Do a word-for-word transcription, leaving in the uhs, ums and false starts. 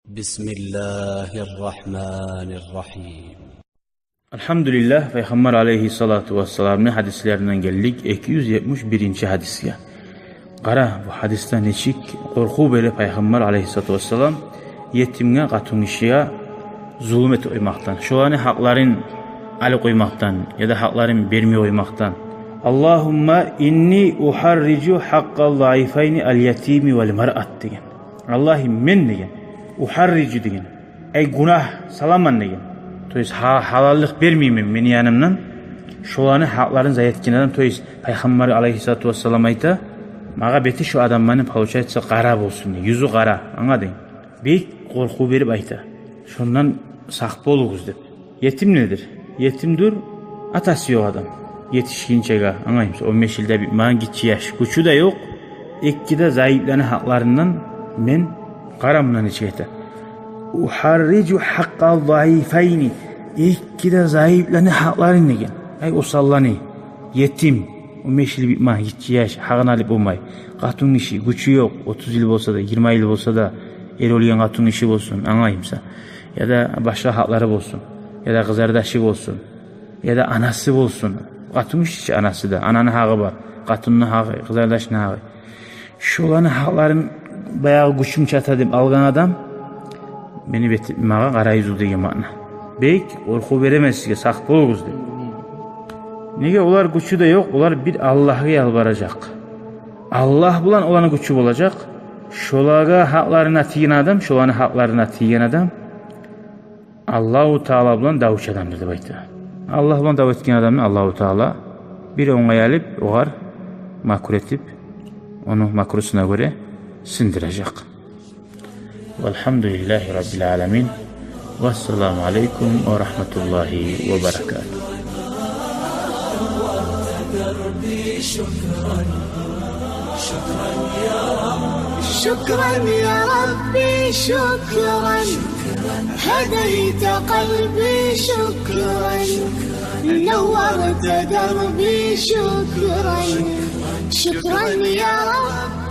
بسم الله الرحمن الرحيم. Альгьамдулиллагь, Пайхаммар алайгьиссалату вассаламны гьадислеринден гелдик эки юз етмиш биринчи гьадисге. Къара, бу гьадисде нечик къоркъув бере Пайхаммар алайгьиссалату вассалам етимге, къатынгишиге зулму этип къоймакъдан, шоланы гьакъларын алып къоймакъдан яда гьакъларын бермей къоймакъдан. «Аллагьумма инни ухьаррижу гьакъкъа ззаифайни аль-ятими валь-маръат», – деген. «Аллагьым, мен, – деген, – ухьаррижу, – деген, – ай, гюнагь саламан, – деген. – То есть гьа-, гьалаллыкъ бермеймен мени янымдан шоланы гьакъларын зая этген адам». То есть Пайхаммар алайгьиссалату вассалам айта: «Магъа бети шо адамланы, получается, къара болсун», – дей, юзю къара, англадынг? Бек къоркъув берип айта, шондан сакъ болугъуз деп. Етим недир? Етим дюр, атасы ёкъ адам. Етишгинчеге, англаймысыз, он беш йыл да битмеген гиччи яш, гючю де ёкъ. Эки де зайыпланы гьакъларындан мен, къара мунда нечик айта: «Ухьаррижу гьакъкъа ззаифайни», эки де зайыпланы гьакъларын деген. Ай, осалланы, етим, он беш йыл битмеген гиччи яш, гьакъын алып болмай. Къатынгиши, гючю ёкъ, отуз йыл болса да, йигирма йыл болса да, эр оьлген къатынгиши болсун, англаймысан, яда башгъа гьакълары болсун, яда къызардашы болсун, яда анасы болсун. Къатынгиши чи, анасы да, ананы гьакъы бар, къатынны гьакъы, къызардашны гьакъы. Шоланы гьакъларын, баягъы, гючюм чата деп алгъан адам, мени бетим, магъа къара юзлю деген маъна. Бек къоркъув беремен сизге, сакъ болугъуз деп. Неге, олар гючю де ёкъ, олар бир Аллагьгъа ялбаражакъ. Аллагь булан оланы гючю болажакъ. Шолагъа гьакъларына тийген адам, шоланы гьакъларына тийген адам Аллагьу Таала булан давчу адамдыр деп айта. Аллагь булан дав этген адамны Аллагьу Таала бир онгай алып, огъар макру этип, ону макрусуна гёре сындыражакъ. Валгьамдулиллагьи раббиль аламин. Вассаламу алейкум ва рагьматуллагьи ва баракатугь. شكرا يا ربي، شكرا. هديت قلبي، شكرا. نورت دربي، شكرا. شكرا يا رب.